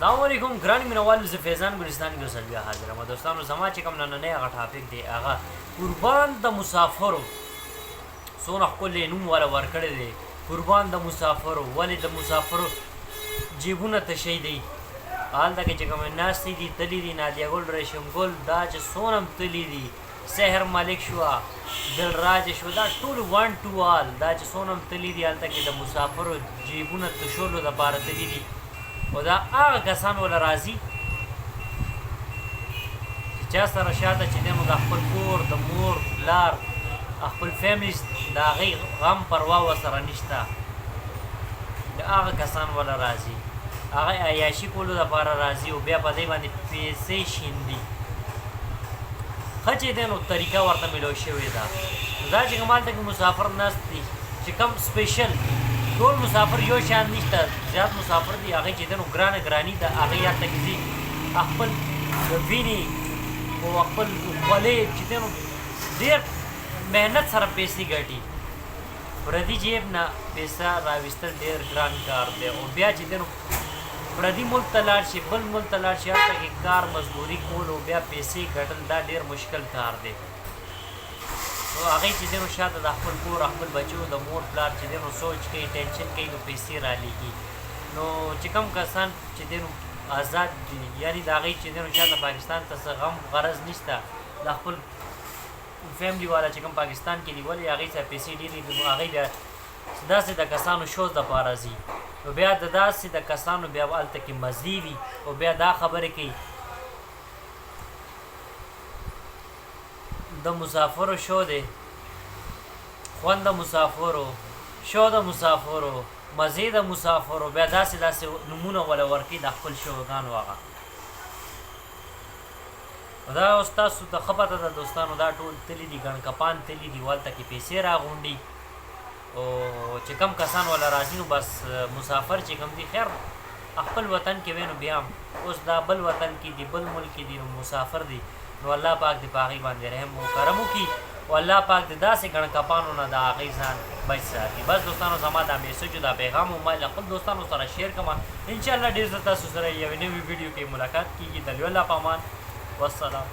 السلام علیکم ګران مینوالو، زه فیضان ګلستان یو ځل بیا حاضر یم. دوستانو، زما چې کوم نننی هغه ټاپک دی، هغه قربان د مسافرو. څونه ښکلی نوم والا ورکړی دی، قربان د مسافرو. ولې د مسافرو جیبونه تشي دی؟ هلته کې چې کوم ناستې دي، تلي دي، نادیه ګل، ریشم ګل، دا چې څونه هم تلي دي، سحر ملک شوه، دلراج شو، دا ټول 1 2 آل، دا چې څونه هم تلي دي، هلته کې د مسافرو جیبونه تشولو دپاره تلي دي. او دا هغه کسان وله راځي چې چا سره شاته چې دی نو د خپل کور د مور پلار خپل فیملی د هغې غم پروا ورسره نشته. د هغه کسان وله راځي، هغه عیاشي کولو دپاره راځي او بیا په دې باندې پیسې شیندي. ښه چې دی نو طریقه ورته ملو شوې ده. دا چې کوم هلته کې مسافر ناست دي، چې کوم سپیشل، ټول مسافر یو شان نشته. زیات مسافر دي هغې چې دی نو ګرانه ګراني ده، هغې هلته کې ځي، خپل د وینې او خپل خولې چې دی نو ډېر محنت سره پیسې ګټي. پردي جیب نه پیسه راویستل ډېر ګران کار دی. او بیا چې دی نو پردي ملک ته لاړ شي، بل ملک ته لاړ شي، هلته کې کار مزدوري کول او بیا پیسې ګټل، دا ډېر مشکل کار دی. نو هغې چې دی نو شاته د خپل کور، خپل بچو، د مور پلار چې دی نو سوچ کوي، ټینشن کوي، نو پیسې رالیږي. نو چې کوم کسان چې دی نو آزاد دي، یعنی د هغې چې دی نو شاته پاکستان ته څه غم غرض نشته، د خپل فیملی والا چې کوم پاکستان کې دي، ولې هغې سره پیسې ډېرې دي، نو هغې بیا داسې د کسانو شوز دپاره ځي. نو بیا د داسې د کسانو بیا هلته کې مزې وي او بیا دا خبرې کوي، د مسافرو شو دی، خوند د مسافرو شو، د مسافرو مزې، د مسافرو، بیا داسې داسې نومونه وله ورکوي د خپل شوګانو هغه. دا اوس تاسو ته ښه پته ده دوستانو، دا ټول تلي دي، ګڼکپان تلي دي، هلته کې پیسې راغونډي. او چې کم کسان ولا راځي، نو بس مسافر چې کم دي، خیر خپل وطن کې وي، نو بیا هم اوس دا بل وطن کې دي، بل ملک کې دي، نو مسافر دي. نو الله پاک دې په هغوی باندې رحم او کرم وکړي او الله پاک دې داسې ګڼکپانو نه د هغوی ځان بچ ساتي. بس دوستانو، زما دا میسج، دا پیغام ما له خپل دوستانو سره شیر کړم. ان شاء الله ډېر زر تاسو سره یوې نوې ویډیو کې ملاقات کیږي. د لوی الله په امان، والسلام.